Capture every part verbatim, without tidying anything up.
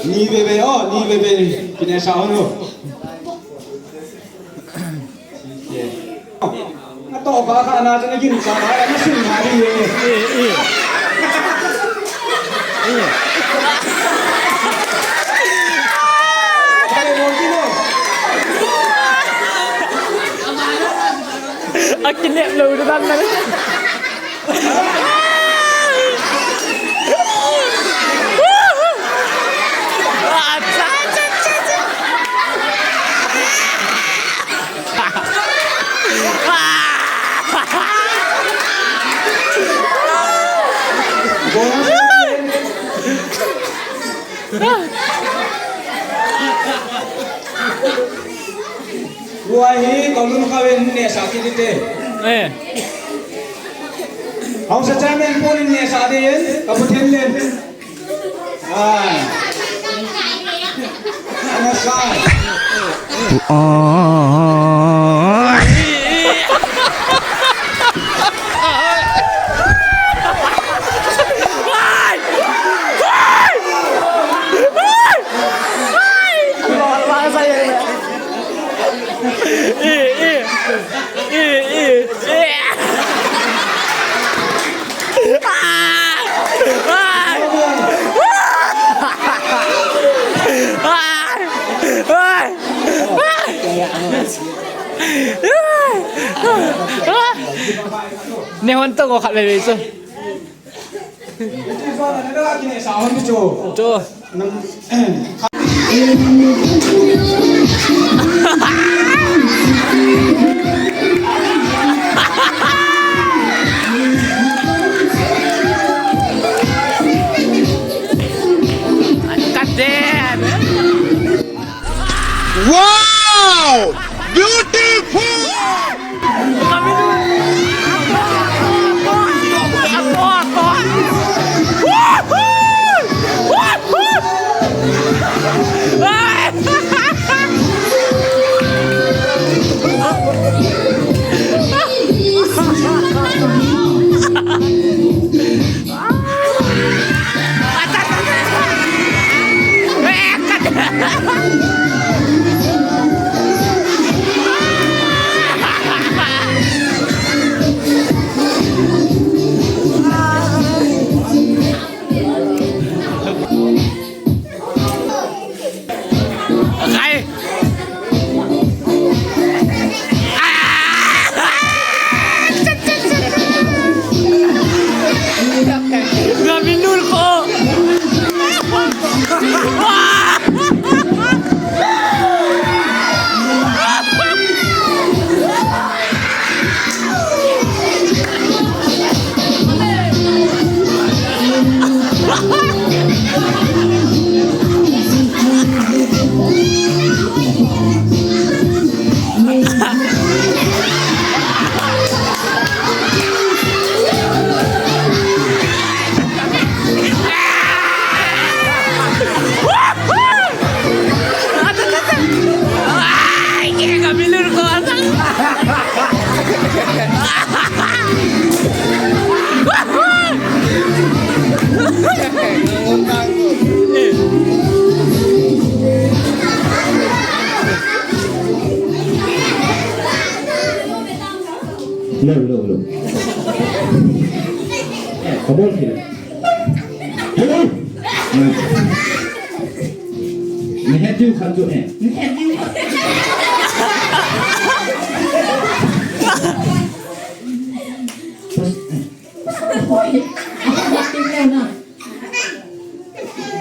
Ni veve o, ni veve. Kinesa hon o. Ye. Ato ba kha na chana kin sa ba na sin ha ri ye. Eh, eh. Eh. Kale mo kino. Akinep lou dan na. Tua hi, kolun khaven nesa kiti te. Eh. Haosa chairman pon nesa din, kapu then len. Ah. Ana sa. Nei hon toh ko khat veve chu. Chu. Wow! Beautiful! Hello, hello, hello. Come on, kid. Hello. Nahet diu khat chu e. Nahet diu khat.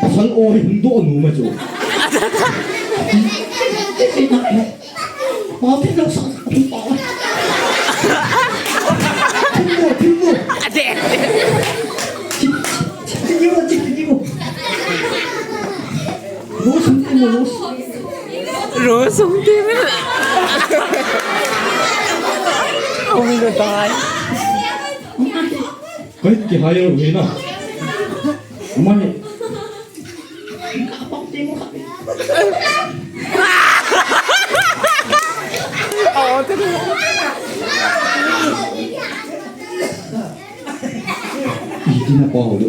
Pasal o hi hung doh nu ma chu. Thil mo, thil mo. Ade. Thil mo, thil mo. Rose hung thil mo, Rose. Rose hung thil mo. Umi no tai. Koi kihai lou hi na. Amai. Iti na pa ho lo.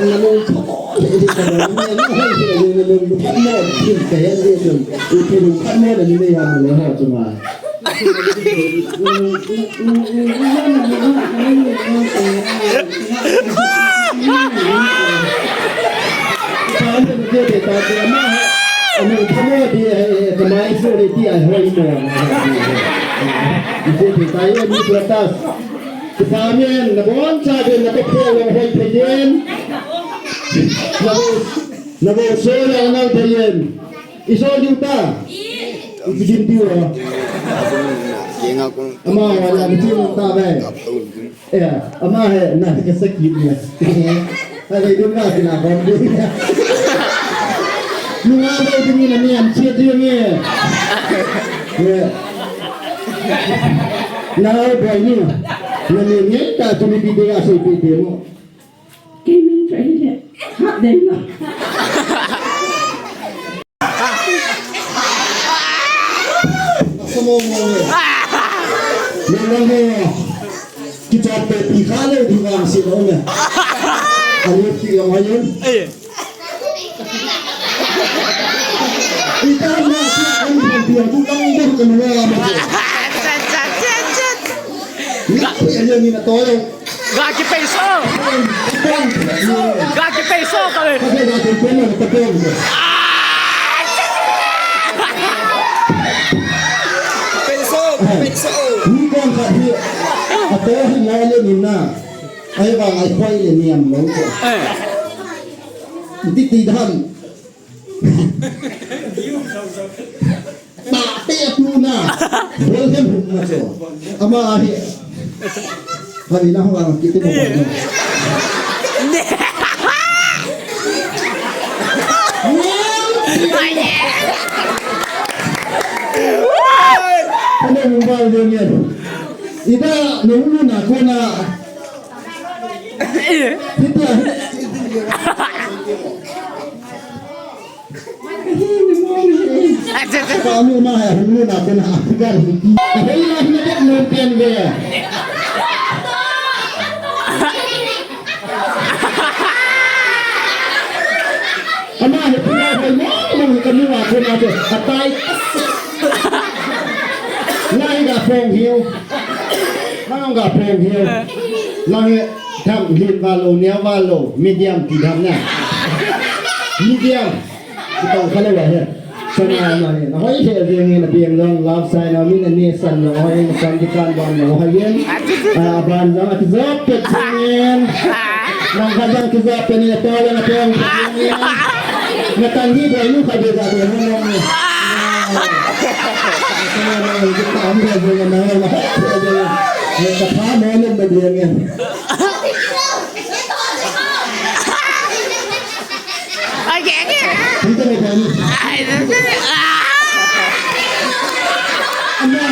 Nang na lung khat mo le, na lung khat mo, thil ka hen le, u thil lung khat mo le, ni ne ya mo le ho chunga. Amen. Nabon chauvin nakaphel lou hoi phei in. Nabon, nabon so la nau thei in. Iso diu ta. Ibijin diu a. Ama wala bijin ta ve. Eh, ama he na ka sakit ne. Ai, dun ka kina bom dun. Nunga lo dun ni na ni am che dun ni. Eh. Na lo boy ni. Na ni ni ta tu ni bi de ga so bi de mo. Gaming try le. Ha de lo. Mo, mo, mo. Mo, mo, mo. Kichap pe pi kha le di vang si lo me. Ani ki lo ma yun. Eh. Ita na si an pon pi tu lang dur ka mo ma. Chat, chat, chat, chat. Ni ki ayo ni na to lo. Ga kipeiso. Ga kipeiso ka ve. Peiso, peiso. Ni kon ka hi. Ato hi na le ni na. Ai ba ngai khoi le ni am lo ko. Eh. Ti ti dam. Tate tu na. Bol hem hum na cho. Ama ahi. Kami na hua kiti mo ko. Kami mo ba de ni. Ida nung na ko na. Ida. Kamu ma hai hunu na pen ha gar hi. Ahoi na hina det non pen ve. Ama he pura hoi mo mo kamu ma ko na to. Atai. Na hi ga phong hiu. Na ga phong hiu. Na he tham lin va lo nia va lo medium ti tham na. Medium. Kitong kha lou ahi. Sana ama hi. Ahoi he jeng in a biang long love sign a min a ni san long hoi in a san di kan ban long hoi in. A ban long a ti jop pet jeng in. Nang khat jang kija pe ni, pe le na pe ang. Na tang hi boi nu khat be ja be nu nong ni. Ka tha mo le ma be nge. Okay, okay. Hita ni boi. Ai, ah. Ama.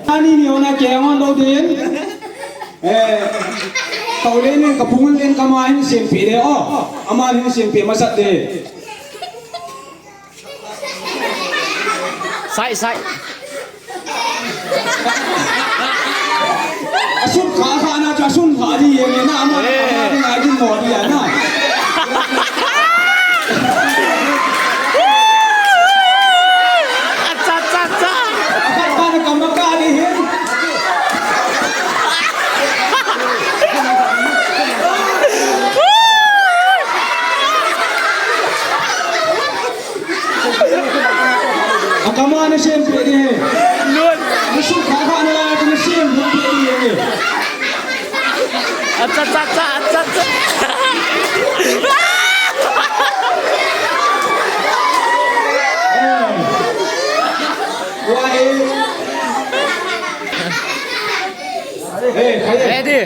Ani ni ona ke ngon do din. Eh, tau le ni ka phung le ka ma hin sem pi le o. Ama hin sem pi masat de. Sai, sai. Asun kha kha na, asun kha di ye na, ama na, ama na, di mo di na. Acha, acha, acha. Apa ka na kama ka di hin. Akama na sem pe di. Lut. Musu kha kha na la na sem pe di. Acha, acha, acha, acha, acha. Wa e. Hey, hey. Ready?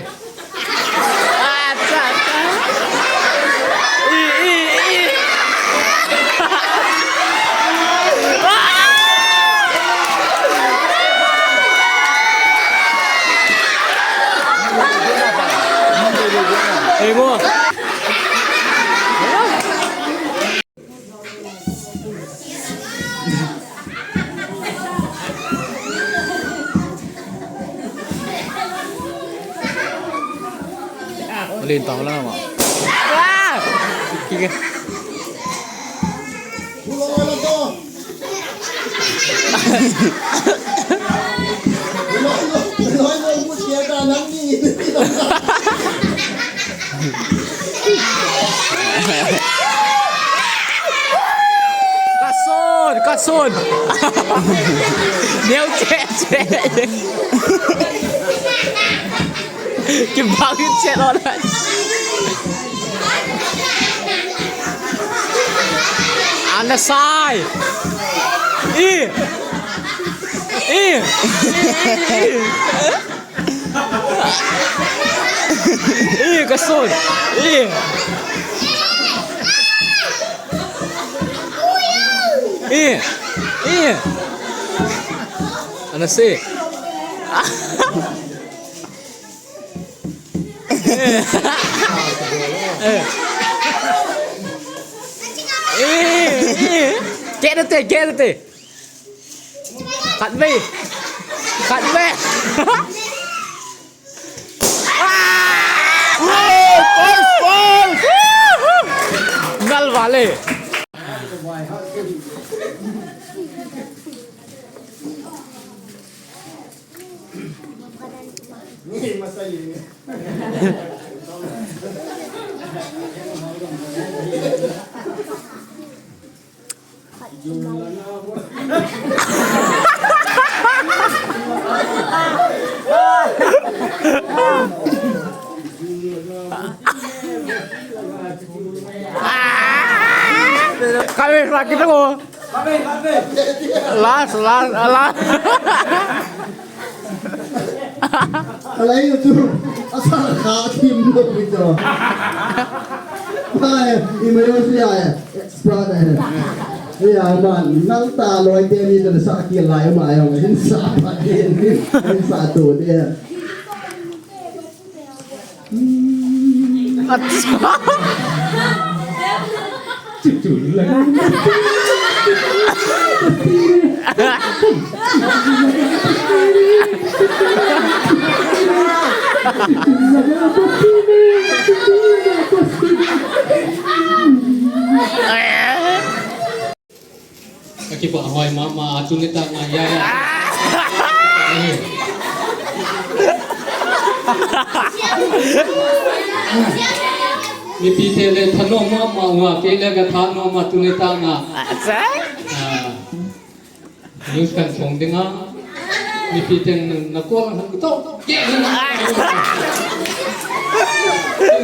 Len tong lang ma. Ah! Kike. Kason, kason. Neo che che. Kibang che lo la. Ana sai. I. I. I. Ih, kason. Ih. Ih. Ih. Ana se. Ih. Ih. Ih. Keh nate, keh nate. Khat ve. Khat ve. Wow, first, first. Ngal vale. Kami sakit tu. Last, last, last. Alai tu, asal kha thim lo mi to. Bai, i mai lo si ai, expert ai. Ya man, nang ta loi te ni ta sa ki lai ma ai hong hin sa pa de, hin sa to de. Ka kipah hoi mama, tuni tah nga ya ya. Mipi te le thanom mama, kei le ka thanom a tuni tah nga. Ah, news kan phong ding a. Mipi ten na call han to. Ke ni na.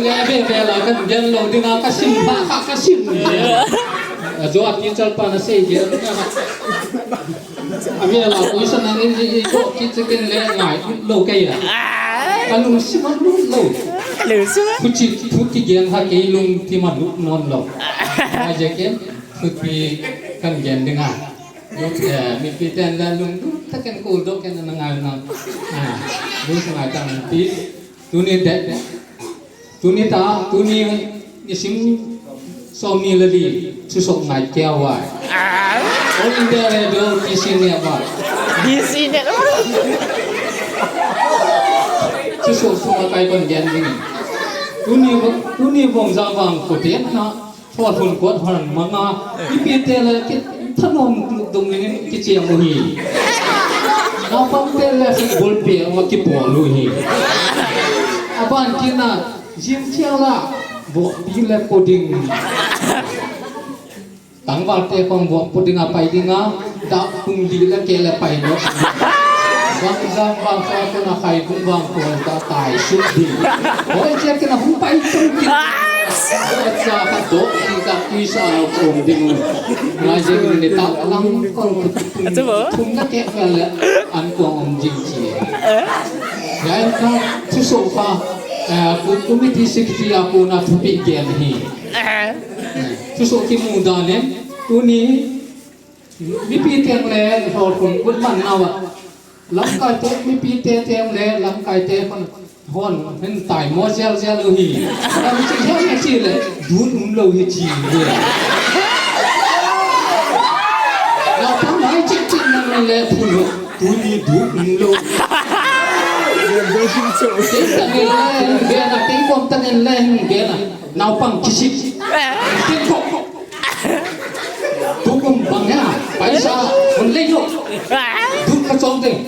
Le be be la kan gen lou ding a, ka sim pha kha, ka sim ni. A jo a teacher pa na sei gen. A ve la ko sa na ni ni ko ki che ken le ngai lou kei a. Ka lungsim a lou lou. Lungsim a? Thu chi, thu kigen kha kei lungthim a lut nom lou. A je ken thu pi kan gen ding a. Lung, eh, mipi ten la lunglut takin kul doh ken na ngai na. Ah, lung ngai tang pi. Tuni de. Tuni tah, tuni nisim som ni le li, thusoh ngai kei uve. Ah. All India Radio, D C Network. D C Network. Thusoh sung a kai kon gen ding. Tuni, tuni bong ja bang ko te na. Hol hun kot hol manga, mipi te le kithanom dungin kicheng u hi. Naupang te le football pe a kipol u hi. Aban kit na, jim cheng la, vohpi le po ding. Tangval te kong voh po ding a pai ding a. Dak kum li le ke le pai no. Bang jam bang sa ko na khai kum bang ko ta tai sut ding. Hoi che ke na hung pai tum ki. Cha ka do ki ka ki sa lo kum ding. Ngai je ni ta lang ko. Thum na ke le an ko om jing chi. Yai ka thusoh ka, eh, ku committee secretary a ko na thupi gen hi. Thusoh kimu dan in tuni Mipi teng le hol khun kut man nau a. Lamkai te, mipi te teng le lamkai te khun hon hin tai mo jel jel u hi. Lam chi hiam na chi le dun um lou hi chi le. Naupang mai chik chik na le phun u. Tuni dun um lou. Teng tang in le hin be na, teng kom tang in le hin be na. Naupang kisik. Teng kom. Tukum bang ya, paisa, hon le yo. Duk ka chom ding.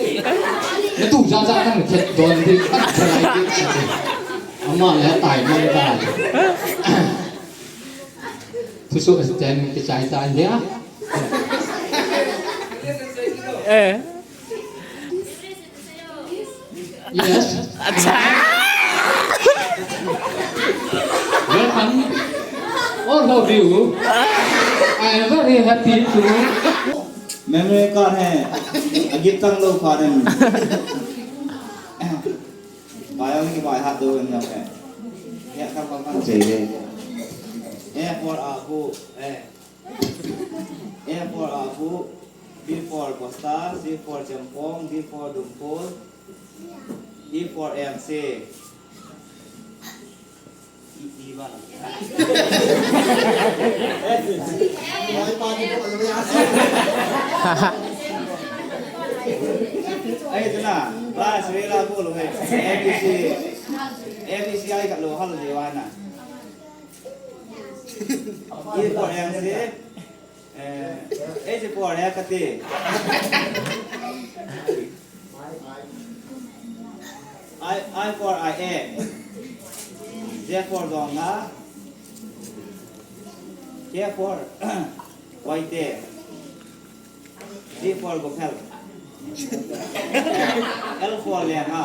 Na tu ja ja kan khet don ding, kan khelai ding. Ama le tai mai ta. Thusoh ten kichai ta ya. Eh. Yes. Acha. Welcome, all of you. I am very happy to. Memory card hai. Agit tang lo kha dem. Bai ang ki bai hat do kan jam hai. Ya kan kan kan. Jai hai. A for apple. Eh. A for apple, B for Bosta, C for Chempong, D for Dumpul, E for Emse. E, E ba. Ai, tu na, ba, sila ko lo hai. A B C, A B C ai ka lo hal de wa na. E for Emse, eh, H for Hecate. I, I for Ian. J for Jonga. K for Waite. G for Gophel. L for Lenga.